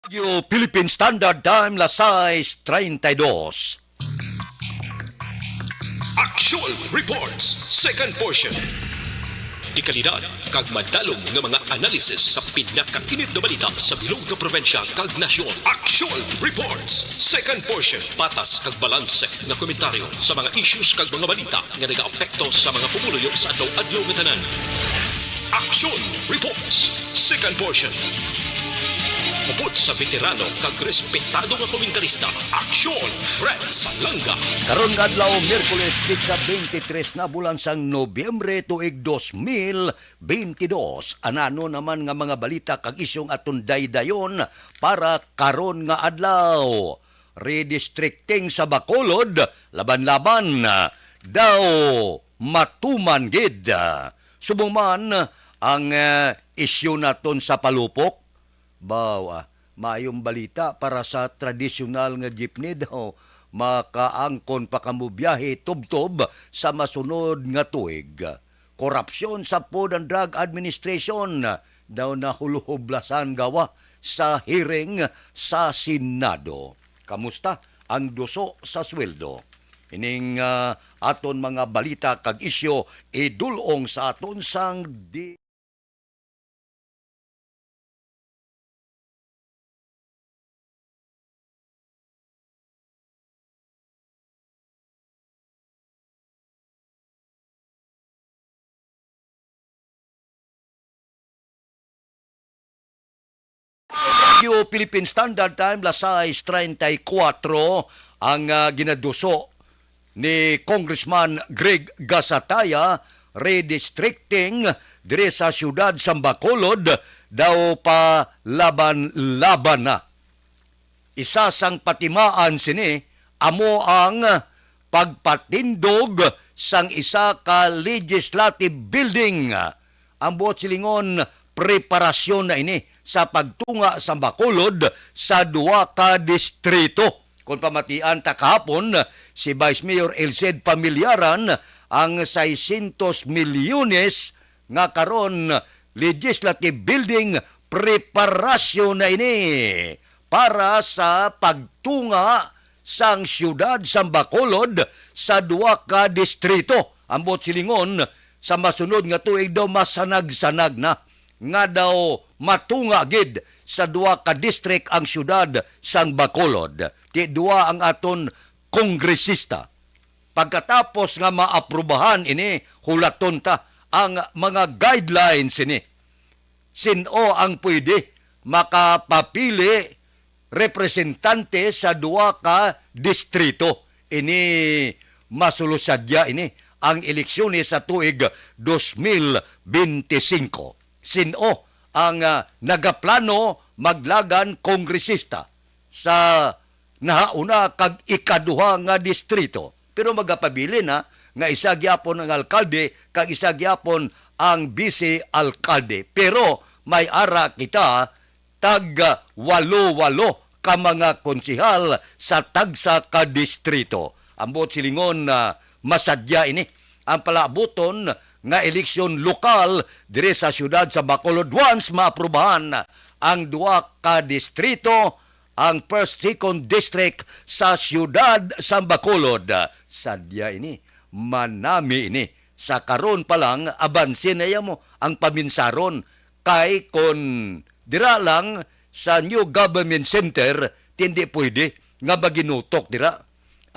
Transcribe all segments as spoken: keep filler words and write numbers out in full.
Radyo Philippine Standard Time, las sais treinta y dos. Action Reports, second portion. Dekalidad kag madalom nga mga analisis sa pinakainit nga balita sa bilog nga probinsya kag nasyon. Action Reports, second portion. Patas kag balanse nga komentaryo sa mga issues kag mga balita nga nagaapekto sa mga pumuluyo sa adlaw-adlaw nga tanan. Action Reports, second portion. Upod sa veterano kag respetado nga komentarista, Action Fred Salanga. Karon nga adlaw, Miyerkules, petsa twenty-three na bulan sang Nobyembre, tuig dos mil twenty-dos. Anano naman nga mga balita kag isyong aton daydayon para karon nga adlaw? Redistricting sa Bacolod, laban-laban daw matuman gid. Subong man ang, eh, isyu naton sa palupok, baw, ah, maayong balita para sa tradisyonal nga jeepney daw, makaangkon pa kamo biyahe tubtob sa masunod nga tuig. Korupsyon sa Food and Drug Administration daw nahulhublasan gawa sa hearing sa Senado. Kamusta ang duso sa sweldo? Ining, ah, aton mga balita kag isyu idul-ong sa aton sang di Radyo Philippine Standard Time, las sais treinta y cuatro ang, ah, ginaduso ni Congressman Greg Gasataya, redistricting diri sa siyudad sang Bacolod daw pa laban-laban na. Isa sang patimaan sini amo ang pagpatindog sang isa ka legislative building. Ang buot silingon, preparasyon na ini sa pagtunga sa Bacolod sa duha ka distrito. Kung pamatian ta kahapon, si Vice Mayor Elced Pamillaran, ang seiscientos milyones nga karon legislative building, preparasyon na ini para sa pagtunga sang siyudad sang Bacolod sa duha ka distrito. Ang buot silingon, sa masunod nga tuig daw masanag-sanag na nga daw matunga gid sa duha ka district ang siyudad sang Bacolod. Ti duha ang aton kongresista. Pagkatapos nga maaprubahan ini, hulaton ta ang mga guidelines ini. Sin-o ang pwede makapapili representante sa duha ka distrito? Ini masulo sadya ini ang eleksyones sa tuig dos mil bente singko. Sin-o ang, ah, nagaplano maglagan kongresista sa nahauna kag ikaduha nga distrito. Pero magapabilin na nga isa gyapon ang alkalde kag isa gyapon ang bise alkalde. Pero may ara kita tag walo-walo ka mga konsehal sa tagsa ka distrito. Ang buot silingon, ah, masadya ini ang palaabuton nga eleksyon lokal diri sa siyudad sa Bacolod once maaprubahan ang duha ka distrito, ang first, second district sa siyudad sa Bacolod. Sadya ini, manami ini. Sa karon pa lang, abanse na yamo ang paminsaron, kay kon dira lang sa new government center, ti hindi pwede nga maginutok dira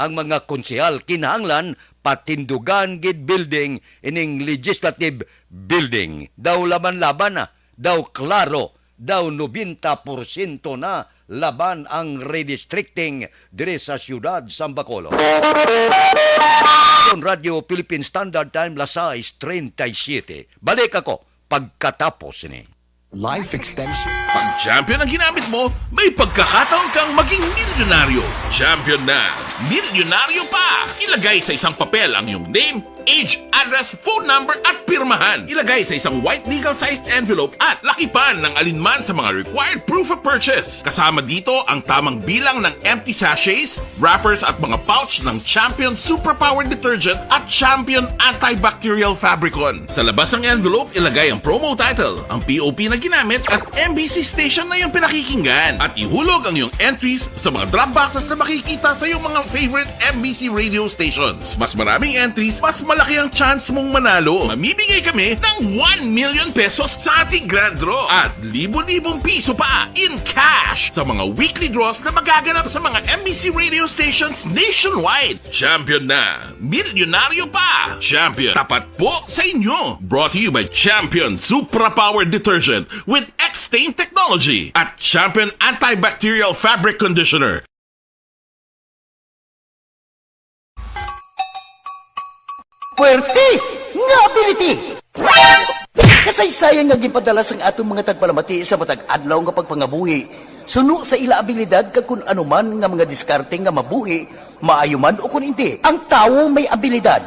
ang mga konsehal. Kinahanglan patindugan gid building ining legislative building. Daw laban-laban na, daw klaro, daw nobenta porsyento na laban ang redistricting diri sa siyudad sang Bacolod. Radyo Philippine Standard Time, las sais treinta y siete. Balik ako pagkatapos ni Life Extension. Pag Champion ang ginamit mo, may pagkakataon kang maging milyonaryo. Champion na, milyonaryo pa! Ilagay sa isang papel ang iyong name, age, address, phone number, at pirmahan. Ilagay sa isang white legal-sized envelope at lakipan ng alinman sa mga required proof of purchase. Kasama dito ang tamang bilang ng empty sachets, wrappers, at mga pouch ng Champion Superpower Detergent at Champion Antibacterial Fabricon. Sa labas ng envelope, ilagay ang promo title, ang P O P na ginamit, at M B C station na iyong pinakikinggan. At ihulog ang iyong entries sa mga drop boxes na makikita sa iyong mga favorite M B C radio stations. Mas maraming entries, mas malaki ang chance mong manalo. Mamimigay kami ng one million pesos sa ating grand draw at libo-libong piso pa in cash sa mga weekly draws na magaganap sa mga M B C radio stations nationwide. Champion na! Milyonaryo pa! Champion, tapat po sa inyo! Brought to you by Champion Supra Power Detergent with X-Stain Technology at Champion Antibacterial Fabric Conditioner. Puwerte nga ability! Kasaysayan nga ginpadala sang aton mga tagpalamati sa matag adlaw nga pagpangabuhi, suno sa ila abilidad kag kun ano man nga mga diskarte nga mabuhi, maayo man o kun indi. Ang tawo may abilidad.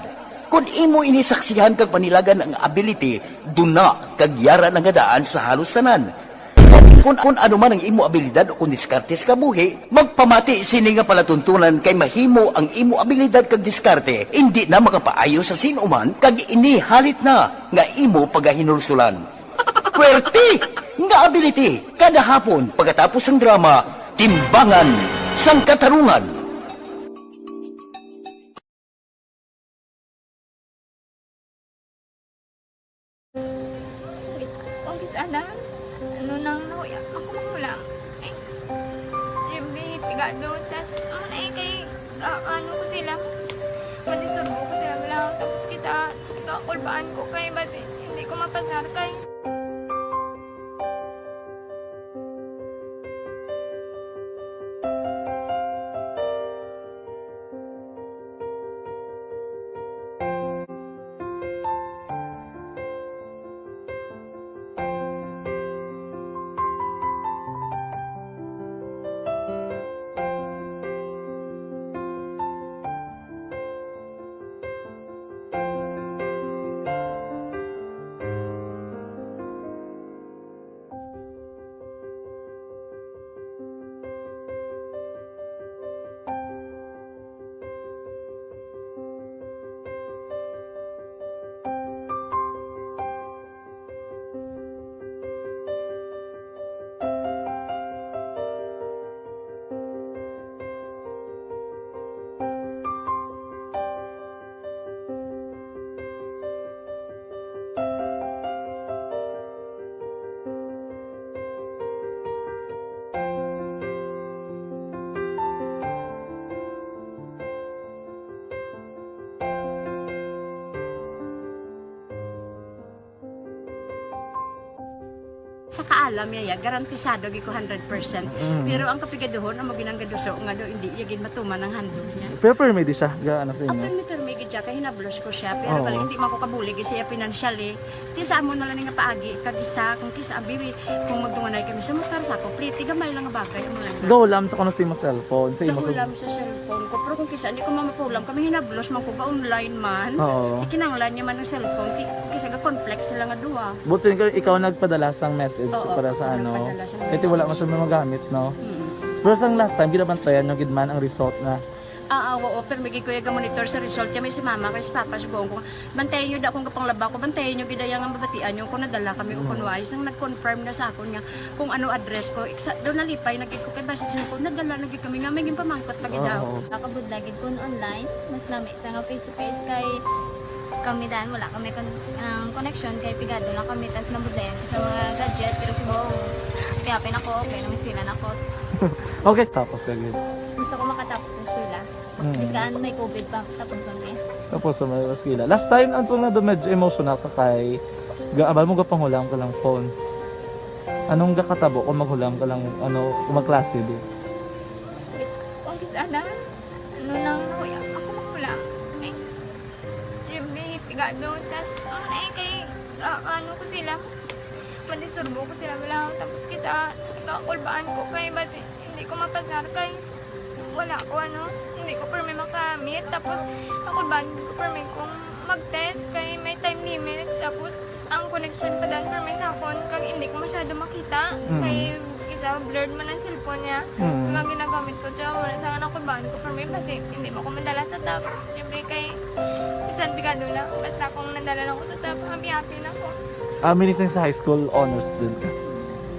Kun imo ini saksihan kag panilagan ang ability, duna kag yara na nga daan sa halos tanan. Gani, kun, kun ano man ang imo abilidad o kun diskarte sa kabuhi, magpamati sini nga palatuntunan kay mahimo ang imo abilidad kag diskarte indi na makapaayo sa sin-o man kag ini halit na nga imo pagahinulsulan. Puwerte nga ability kada hapon pagkatapos sang drama, Timbangan sang Katarungan. Kung kis-, ana, ano nang nahuya, ako manghulam. Ay, yung pigado, tas, ano na eh, kay, ah, ano ko sila, madisturbo ko sila, bala, tapos kita, kakulbaan ko kay, basi, hindi ko mapasar kay. Sa kaalam niya, ya, garantisado gid ko hundred percent. Mm. Pero ang kapigaduhon, amo ginang gaduso nga daw hindi iya gid matuman ang handog niya. Pero permi di siya, ga, ano sa inyo? Permi, permi gid siya, kay hinablos ko siya. Pero Oh. balik, hindi man ko kabulig siya financially. Ti sa amo na lang nga paagi, kag isa, kung kisa, abi, kung magdunganay kami sa motor, sa ako, pliti, gamay lang nga bagay, amo lang. Gahulam sa kuno sa imo cellphone, sa imo sub- Gahulam sa cellphone ko, pero kung kisa, hindi ko mamapulam, kami hinablos man ko, ga-online man. Oo. Ikinanglan niya man ang cellphone, ti, kung kisa, ga-conflict sila nga duha. But sin-, ikaw nagpadala sang message Oo, para sa ako ano? nagpadala sang Kaya ti wala man message. siya magamit, no? Mm. Pero sang last time, ginabantayan nyo gid man ang result na. Ah, ah, oo, pero may gid ko yung monitor sa result. Kaya may si mama, kay si papa, subukan ko. Bantayan nyo da kung kapanglaba ko, bantayan nyo gid ang babatian nyo kung nadala kami o Mm. kung wais. Nang nag-confirm na sa akon nga kung ano address ko, iksa, doon nalipay na gid ko kay basi sa ko, nadala na gid kami nga may ginpamangkot pa gid Oo. ako. Nakabudla gid kun online, mas lami sa nga face to face kay kami dan wala kami kon-, ang connection kay pigado lang kami tas nabudlayan ko sa mga gadget pero subong piyapin ako, okay na may eskwela na ako. Okay, tapos ka gid. Gusto ko makatapos sa eskwela. Mm. Bis kaan may covid pa, tapos ang eh. Tapos sa may eskwela. Last time, ang tunga doon medyo emotional ka kay gaabal mo gapanghulam ka lang phone. Anong gakatabo kung maghulam ka lang, ano, kung magklase di? Kung kis ana, ano nang nahuya, ako manghulam. Ay, yung pigado, tas, ano na eh, kay, ah, ano ko sila, madisturbo ko sila, wala, tapos kita, kakulbaan ko kay, basi, hindi ko mapasar kay, wala ko, ano, hindi ko permi makamit, tapos, kakulbaan ko permi kung Mag-test kay may time limit, tapos ang connection pa dan permi sa akon, kag hindi ko masyado makita, Mm. kay isa blurred man ang cellphone niya. Mm. Kag ang ginagamit ko, siya, wala sa akin ang kulbaan ko, permi, kasi hindi mo ko madala sa top. Siyempre, kay bisan pigado lang, basta kung nadala lang ko sa top, happy-happy na ko. Ah, minisang sa high school, honor student ka?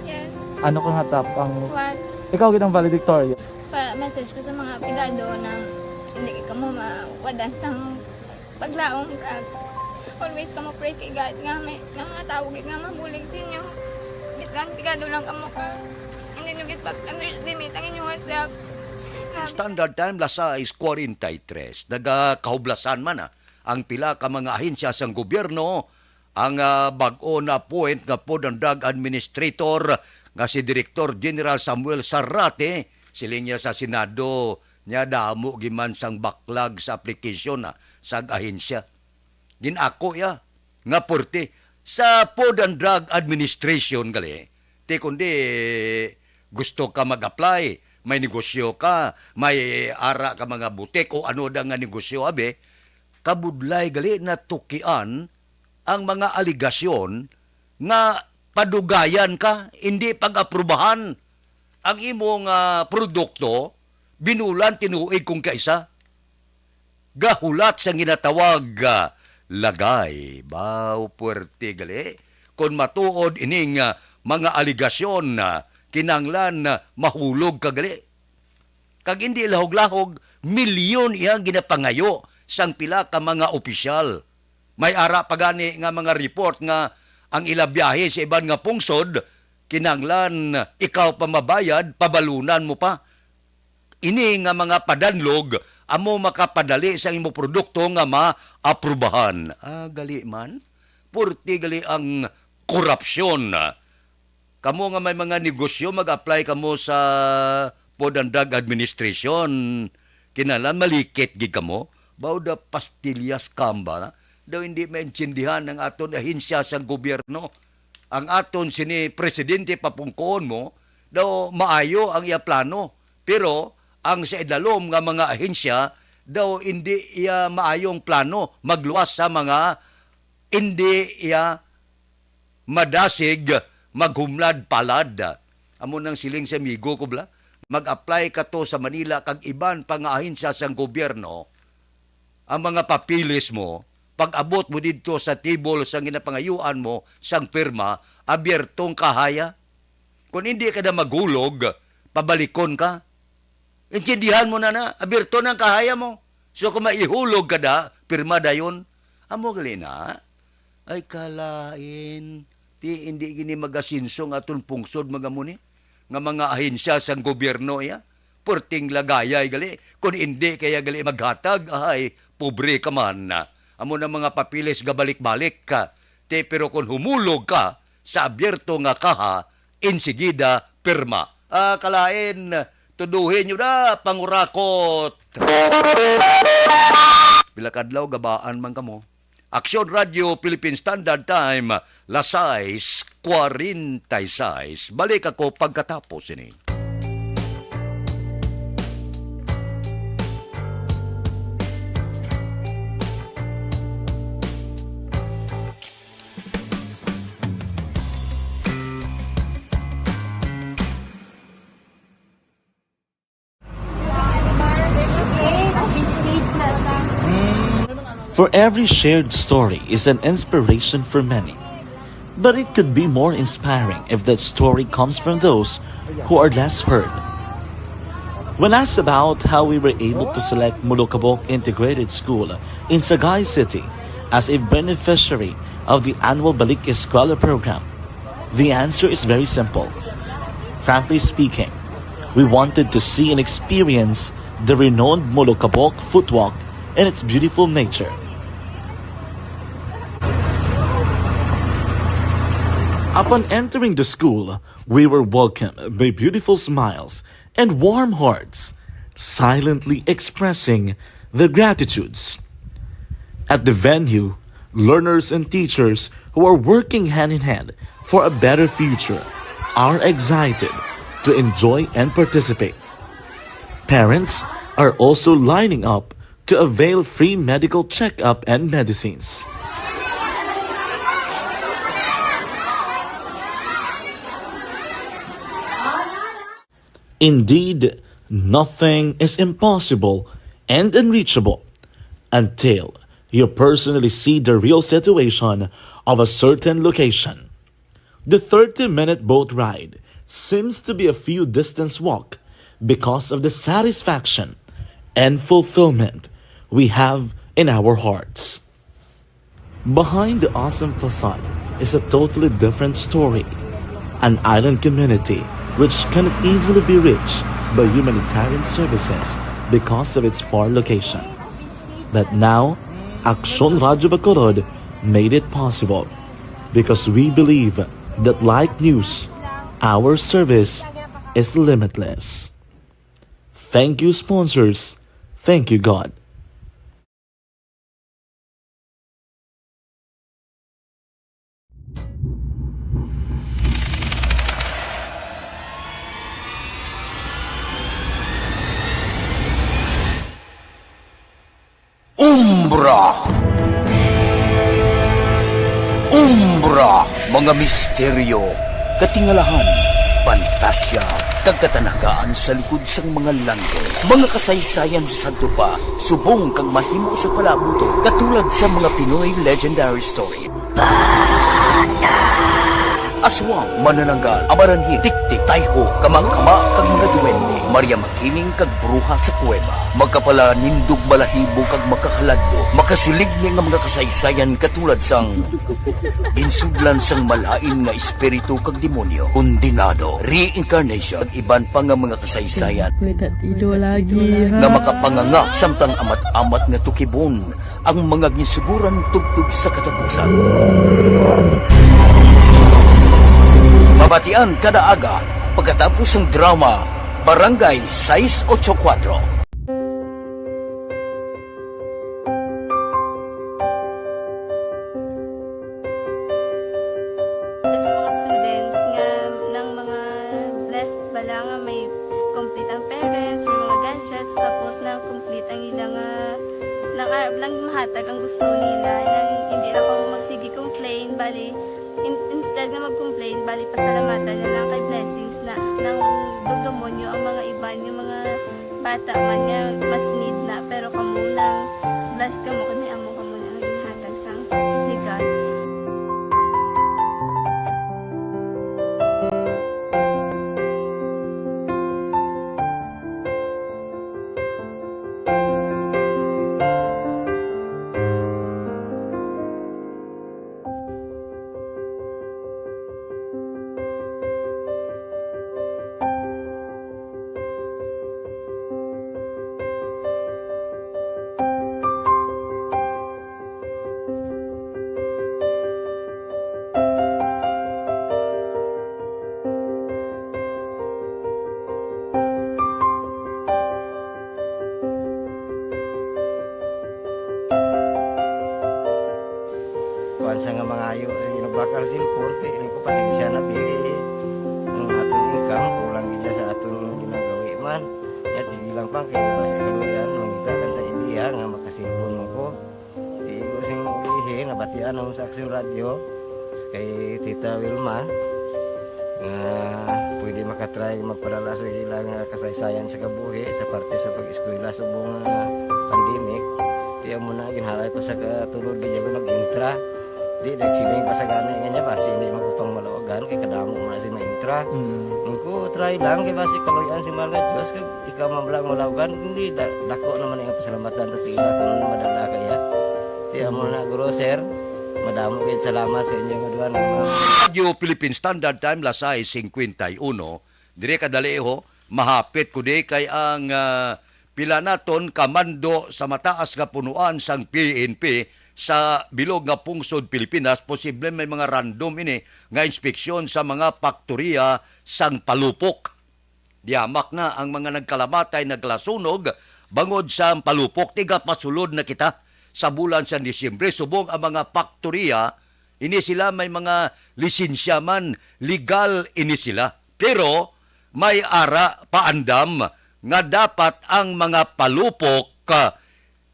Yes. Ano ka nga top ang One. Ikaw gid ang valedictorian? Pa-message ko sa mga pigado na hindi ka mo mawadan sa paglaom, kag always kamo pray kay God nga may, nga mga tawo gid nga mabulig sa inyo. Bisan pigado lang kamo, kag hindi nyo gid pag-underestimate ang inyong self. Nga Standard Time, las sais cuarenta y tres. Nagakahublasan man, ah, ang pila ka mga ahensya sang gobyerno. Ang, ah, bag-o na appoint nga Food and Drug Administrator nga si Director General Samuel Sarate, siling niya sa Senado, niya damo giman sang backlog sa application, ah, sa ahensya. Gin-ako iya nga porte sa Food and Drug Administration gali. Ti kundi gusto ka mag-apply, may negosyo ka, may ara ka mga butik o ano da nga negosyo, abi, kabudlay gali natukian ang mga alegasyon nga padugayan ka, hindi pag-aprubahan ang imong, ah, produkto, binulan tinuig kung kaisa. Gahulat sang ginatawag, ah, lagay. Baw, puwerte gali. Kon matuod ining, ah, mga alegasyon, ah, kinahanglan, ah, mahulog ka gali. Kag indi lahog-lahog, milyon iya ang ginapangayo sang pila ka mga opisyal. May ara pa gani nga mga report nga ang ila biyahe sa iban nga pungsod, kinahanglan ikaw pa mabayad, pabalunan mo pa. Ini nga mga padanlog amo makapadali sa imo produkto nga maaprubahan. Ah, gali man. Purti gali ang korupsyon. Kamo nga may mga negosyo, mag-apply kamo sa Food and Drug Administration. Kinahanglan malikit gid kamo. Baw da pastillas kamba na. Daw hindi maintindihan ang aton ahensya sang gobyerno. Ang aton sini presidente, papungkoon mo, daw maayo ang iya plano. Pero ang sa idalom nga mga ahensya, daw hindi iya maayong plano magluwas sa mga hindi iya madasig, maghumlad palad. Amo nang siling sa amigo ko, bala, mag-apply ka to sa Manila kag iban pa nga ahensya sang gobyerno. Ang mga papeles mo, pag-abot mo didto sa table sang ginapangayuan mo sang pirma, abierto ang kahaya. Kung hindi ka na maghulog, pabalikon ka. Intindihan mo na na, abierto na ang kahaya mo. So kung maihulog ka da, pirma dayon. Amo gali na. Ay, kalain. Ti, hindi gini magasinso nga aton pungsod, magamo ni, nga mga ahensya sang gobyerno iya. Purting lagayay gali. Kung hindi kaya gali maghatag, ay, pobre ka man. Amo na mga papeles gabalik-balik ka. Ti, pero kung humulog ka sa abierto nga kaha, insigida pirma. Ah, kalain, tuduhin nyo na, pangurakot. Pila kadlaw, gabaan man kamo. Aksyon Radio Philippine Standard Time, las sais cuarenta y seis. Balik ako pagkatapos ini. For every shared story is an inspiration for many. But it could be more inspiring if that story comes from those who are less heard. When asked about how we were able to select Molokabok Integrated School in Sagay City as a beneficiary of the annual Balik Eskwela program, the answer is very simple. Frankly speaking, we wanted to see and experience the renowned Molokabok Footwalk and its beautiful nature. Upon entering the school, we were welcomed by beautiful smiles and warm hearts, silently expressing their gratitudes. At the venue, learners and teachers who are working hand in hand for a better future are excited to enjoy and participate. Parents are also lining up to avail free medical checkup and medicines. Indeed, nothing is impossible and unreachable until you personally see the real situation of a certain location. The thirty-minute boat ride seems to be a few distance walk because of the satisfaction and fulfillment we have in our hearts. Behind the awesome facade is a totally different story. An island community which cannot easily be reached by humanitarian services because of its far location. But now, Aksyon Radyo Bacolod made it possible because we believe that, like news, our service is limitless. Thank you, sponsors. Thank you, God. Umbra. Umbra, mga misteryo, katingalahan, pantasya, kag katanagaan sa likod sang mga langit. Mga kasaysayan sa sadto pa, subong kag mahimo sa palabuto, katulad sa mga Pinoy legendary story. Aswang, manananggal, amaranhit, tiktik, tayho, kamangkama, kag mga duwende, Maria Makiling kag bruha sa kuweba, makapalanindog balahibo kag makahaladlok, makasiligni nga mga kasaysayan katulad sang ginsudlan sang malain nga espiritu kag demonyo, kondenado, reincarnation, kag iban pa nga mga kasaysayan May tatido lagi, ha? nga makapanganga samtang amat-amat nga tukibon ang mga ginsuguran tubtob sa katapusan. Mabatian kada aga pagkatapos sang drama Barangay sais ocho kuwatro. Sa mga students nga nang mga blessed bala nga may complete ang parents, may mga gadgets, tapos na complete ang ila nga nang arab lang mahatag ang gusto nila, nang hindi na ko magsige complain, bali in, instead nga mag-complain, bali pasalamatan na lang kay blessings na nang dugdumonyo ang mga iban nga mga bata man nga mas need na, pero kamo nang blessed kamo kay may amo kamo na nga ginhatag sang ni God. Kuan sa nga mangayo sa ginabakal sa import, eh, ini ko pasensya na, pili ang aton income, kulang gid sa aton ginagawi man. Yat, sige lang pang, kay basi kaluyan, mangita lang ta idea nga makasilpon mo ko. Di ko sing ilihi, nabatian ako sa Aksyon Radyo, kay Tita Wilma, nga pwede makatry magpadala sa ila nga kasaysayan sa kabuhi sa parte sa pag-eskwela subong nga pandemic. Ti amo na, ginhalay ko sa katulod, di ako nag-intra. Di, nagsiling pa sa gani nga niya, basi hindi man ko pang malawagan, kay kadamo mo na si ma-intra. Mm. Ang ko, try lang, kay basi kaluyan si Mahal nga Diyos, kay ikaw man lang malawagan, hindi, da, dako naman ang pasalamatan ta sa ila kung ano madala kaya. Ti amo na, guro, sir, madamo kayo salamat sa inyong aduan. Radio Philippine Standard Time, las sais cincuenta y uno. Dire kadali ho, mahapit ko di kay ang ah, pila naton kamando sa mataas nga punuan sang P N P sa bilog nga pungsod Pilipinas, posible may mga random ini nga inspeksyon sa mga paktoriya sang palupok. Dihamak na ang mga nagkalamatay naglasunog bangod sa palupok. Tigapasulod na kita sa bulan sa Disyembre, subong ang mga paktoriya, ini sila may mga lisensya man, legal ini sila. Pero may ara paandam nga dapat ang mga palupok, ah,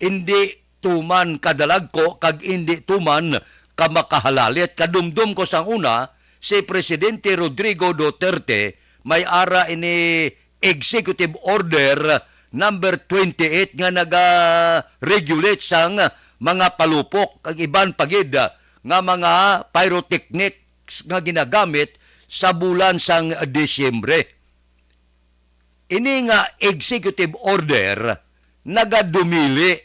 indi tuman kadalagko kag indi tuman ka makahalalit. Kadumdom ko sang una, si Presidente Rodrigo Duterte may ara ini Executive Order number twenty-eight nga naga-regulate sang mga palupok kag iban pa gid nga mga pyrotechnics nga ginagamit sa bulan sang Disyembre. Ini nga executive order nagadumili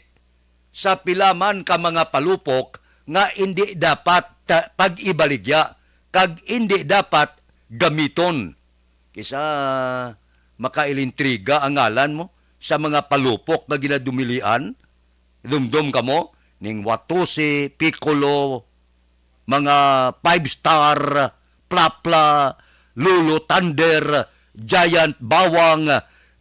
sa pila man ka mga palupok nga indi dapat, ah, pag-ibaligya kag indi dapat gamiton. Kisa makailintriga ang ngalan mo sa mga palupok nga ginadumilian, dumdom kamo ning Watusi, Piccolo, mga five star, Plapla, Lolo Thunder, Giant Bawang,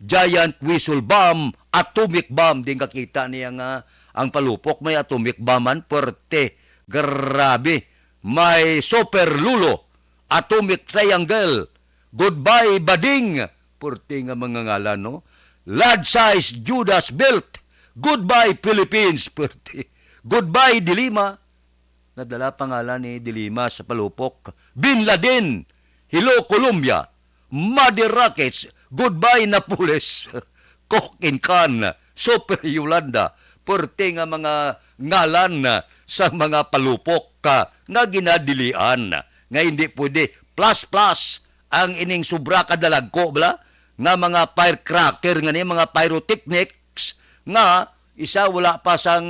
Giant Whistle Bomb, Atomic Bomb. Din kakita niya nga ang palupok may atomic bomb man, puwerte, grabe. May Super Lolo, Atomic Triangle, Goodbye Bading, puwerte nga mga ngalan, no? Large size Judas Belt, Goodbye Philippines, puwerte. Goodbye Dilima, nadala pangalan ni Dilima sa palupok. Bin Laden, Hello Colombia, Mother Rockets, Goodbye Napoles, Coke and Can, Super Yolanda, puwerte nga mga ngalan sa mga palupok ka nga ginadilian nga hindi pwede plus plus ang ining sobra kadalagko bala nga mga firecracker nga ni mga pyrotechnics nga isa wala pa sang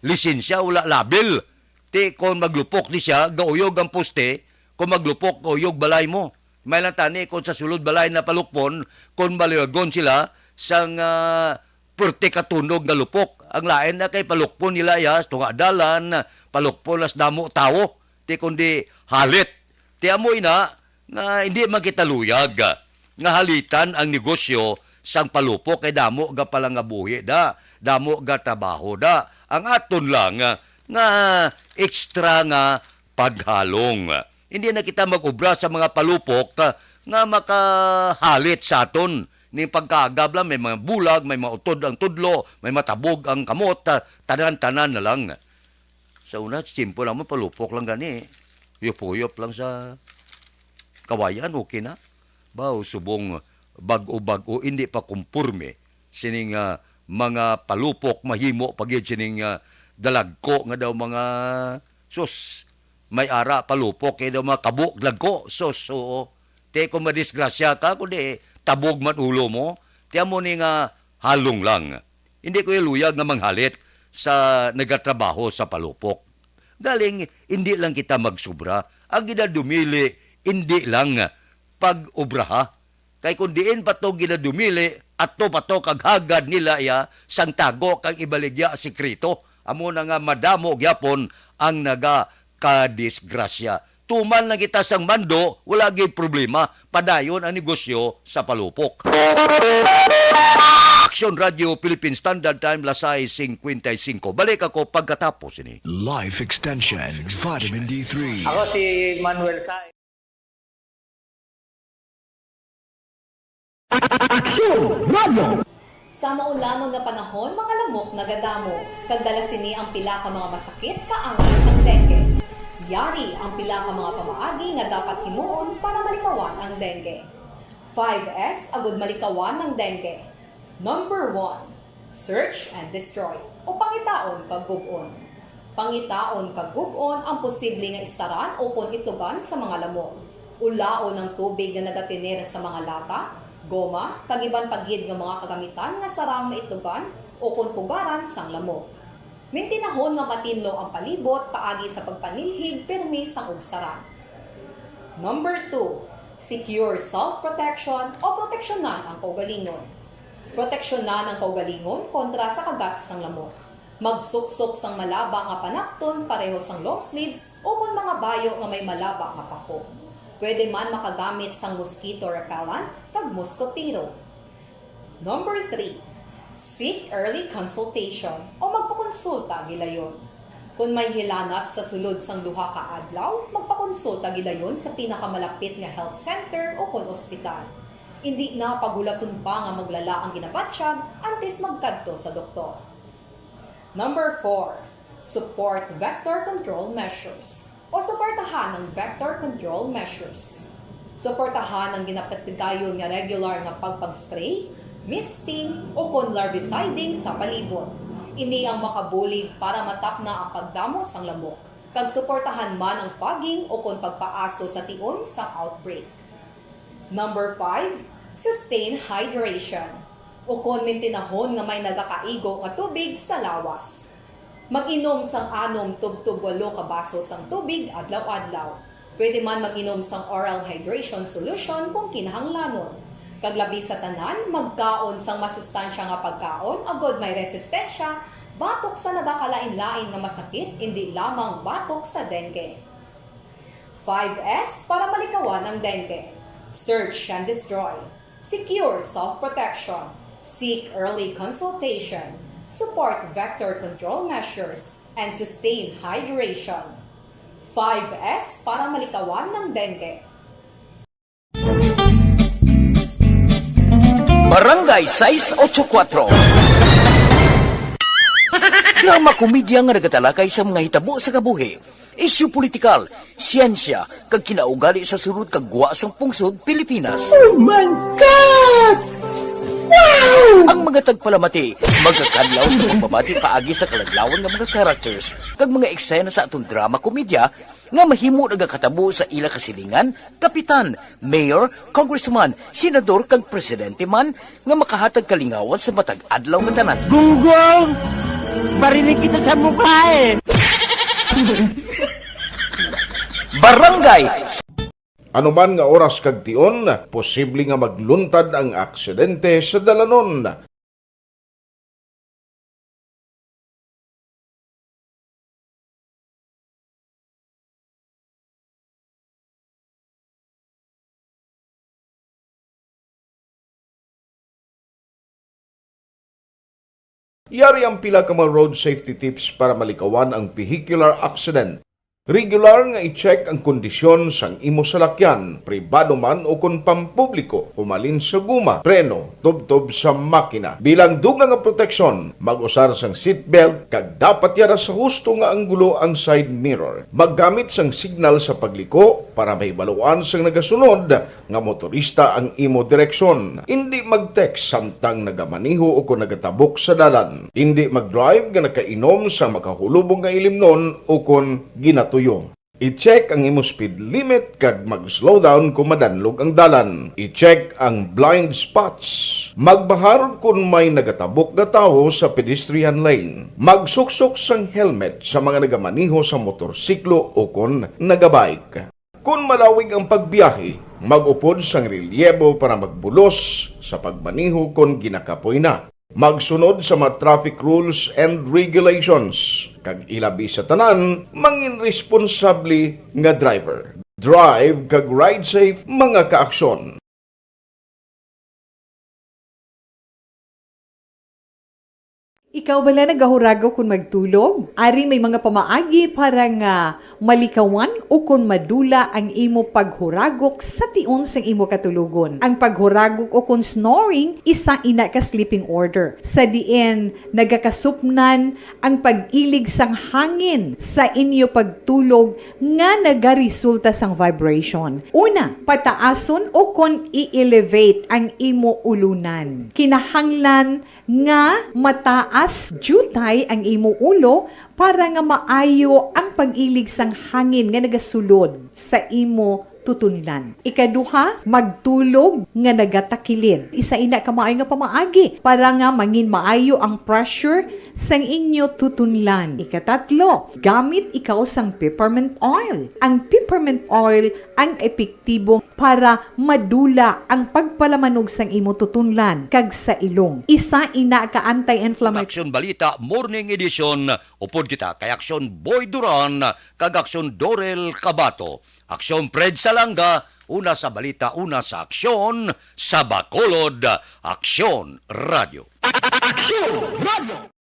lisensya, wala label. Ti kon maglupok ni siya, gauyog ang poste, kon maglupok, gauyog balay mo. May lang tani kon sa sulod balay na palukpon, kon maluyagon sila sang, ah, purti ka tunog nga lupok. Ang lain na kay palukpon nila iya, tunga dalan, palukpon las damo tawo. Ti kundi halit. Ti amo ina nga hindi man kita luyag nga halitan ang negosyo sang palupok kay damo ga palangabuhi da, damo ga trabaho da. Ang aton lang nga extra nga paghalong. Hindi na kita mag-obra sa mga palupok nga makahalit sa aton. Ning pagkaagab lang, may mga bulag, may mga utod ang tudlo, may matabog ang kamot, tanan-tanan na lang. Sa una, simple lang mo, palupok lang gani. Huyop-huyop lang sa kawayan, okay na. Baw, subong bag-o-bag-o, hindi pa kumpurme sining, ah, mga palupok, mahimo pa gid sining, ah, dalagko nga daw mga, sus, may ara palupok kay daw mga kabuk lagko, sus, oo. Ti kung madisgrasya ka, kundi tabog man ulo mo, ti amo ni nga halong lang. Hindi ko iluyag nga manghalit sa nagatrabaho sa palupok. Galing, hindi lang kita magsubra. Ang ginadumili, hindi lang pag-obraha. Kay kung diin pa to ginadumili, ato pa to kag hagad nila iya sang tago kag ibaligya sikreto. Amo na nga madamo gyapon ang nagakadisgrasya. Tuman lang kita sang mando, wala gid problema. Padayon ang negosyo sa palupok. Action Radio Philippine Standard Time, las sais cincuenta y cinco. Balik ako pagkatapos ini. Life Extension, Vitamin D three. Ako si Manuel Sai. Aksyon Radio! Sa maulan nga panahon, mga lamok nagadamo, kag dala sini ang pila ka mga masakit kaangay sang dengue. Yari ang pila ka mga pamaagi nga dapat himuon para malikawan ang dengue. Five S agud malikawan ang dengue. Number one, search and destroy, o pangitaon kag gub-on. Pangitaon kag gub-on ang posible nga istaran ukon itugan sa mga lamok. Ulaon ang tubig nga nagatener sa mga lata, goma, kag iban pa gid nga mga kagamitan nga sarang maitugan ukon pugaran sang lamok. Mintinahon nga matinlo ang palibot paagi sa pagpanilhig pirmi sang ugsaran. Number two, secure self-protection o proteksyonan ang kaugalingon. Proteksyonan ang kaugalingon kontra sa kagat sang lamok. Magsuksok sang malaba nga panapton pareho sang long sleeves ukon mga bayo nga may malaba nga pako. Pwede man makagamit sang mosquito repellent kag moskotero. Number three, seek early consultation o magpakonsulta gilayon. Kon may hilanat sa sulod sang duha ka adlaw, magpakonsulta gilayon sa pinakamalapit nga health center ukon ospital. Indi na paghulaton pa nga maglala ang ginabatyag antes magkadto sa doktor. Number four, support vector control measures o suportahan ang vector control measures. Suportahan ang ginapatigayon nga regular nga pagpag-spray, misting, o kon larviciding sa palibot. Ini ang makabulig para matapna ang pagdamo sang lamok, kag suportahan man ang fogging o kon pagpaaso sa tion sang outbreak. Number five, sustain hydration, o kon mintinahon nga may nagakaigo nga tubig sa lawas. Mag-inom sang anom tubtob walo ka baso sang tubig adlaw-adlaw. Pwede man mag-inom sang oral hydration solution kung kinahanglanon. Kag labi sa tanan, magkaon sang masustansya nga pagkaon agod may resistensya batok sa nagakalain-lain nga masakit, indi lamang batok sa dengue. Five S para malikawan ang dengue. Search and destroy. Secure self-protection. Seek early consultation. Support vector control measures and sustain hydration. Five S para malikawan ng dengue. Barangay sais ocho kuwatro. Drama komedya nga nagatalakay sa mga hitabo sa kabuhi, isyu politikal, siyensya, kag kinaugali sa sulod kag gwa sang pungsod Pilipinas. Oh my God! Wow! Ang mga tagpalamati magakadlaw sa pagbabati paagi sa kaladlawan nga mga characters kag mga eksena sa aton drama komedya nga mahimo nagakatabo sa ila kasilingan, kapitan, mayor, congressman, senador, kag presidente man nga makahatag kalingawan sa matag adlaw nga tanan. Gunggong! Barinig kita sa mukha eh! Barangay. Ano man nga oras kag tion, posible nga magluntad ang aksidente sa dalanon. Yari ang pila ka mga road safety tips para malikawan ang vehicular accident. Regular nga i-check ang kondisyon sang imo salakyan, pribado man o kon pampubliko, humalin sa guma, preno, tubtob sa makina. Bilang dugang nga proteksyon, mag-usar sang seatbelt kag dapat yara sa husto nga anggulo ang side mirror. Maggamit sang signal sa pagliko para mahibaluan sang nagasunod nga motorista ang imo direksyon. Indi mag-text samtang nagamaneho o kon nagatabok sa dalan. Indi mag-drive nga nakainom sang makahulubong nga ilimnon o kon ginatuyo. I-check ang imo speed limit kag mag-slow down kon madanlog ang dalan. I-check ang blind spots. Magbahar kon may nagatabok nga tawo sa pedestrian lane. Magsuksok sang helmet sa mga nagamaneho sa motorsiklo o kon nagabike. Kon malawig ang pagbiyahe, mag-upod sang relyebo para magbulos sa pagmaneho kon ginakapoy na. Magsunod sa mga traffic rules and regulations, kag ilabi sa tanan, mangin responsable nga driver. Drive kag ride safe, mga kaaksyon. Ikaw bala nagahuragok kon magtulog? Ari may mga pamaagi para nga malikawan ukon madula ang imo paghuragok sa tion sang imo katulogon. Ang paghuragok ukon snoring, isa ina ka sleeping order, sa diin nagakasupnan ang pag-ilig sang hangin sa inyo pagtulog nga nagaresulta sang vibration. Una, pataason ukon i-elevate ang imo ulunan. Kinahanglan nga mataas diutay ang imo ulo para nga maayo ang pag-ilig sang hangin nga nagasulod sa imo tutunlan. Ikaduha, magtulog nga nagatakilid. Isa ina ka maayo nga pamaagi para nga mangin maayo ang pressure sang inyo tutunlan. Ikatatlo, gamit ikaw sang peppermint oil. Ang peppermint oil ang epektibo para madula ang pagpalamanog sang imo tutunlan kag sa ilong. Isa ina ka anti-inflammatory. Aksyon Balita Morning Edition, upod kita kay Aksyon Boy Duran kag Aksyon Dorel Cabato. Aksyon Fred Salanga, una sa balita, una sa aksyon, sa Bacolod, Aksyon Radio. Aksyon Radio!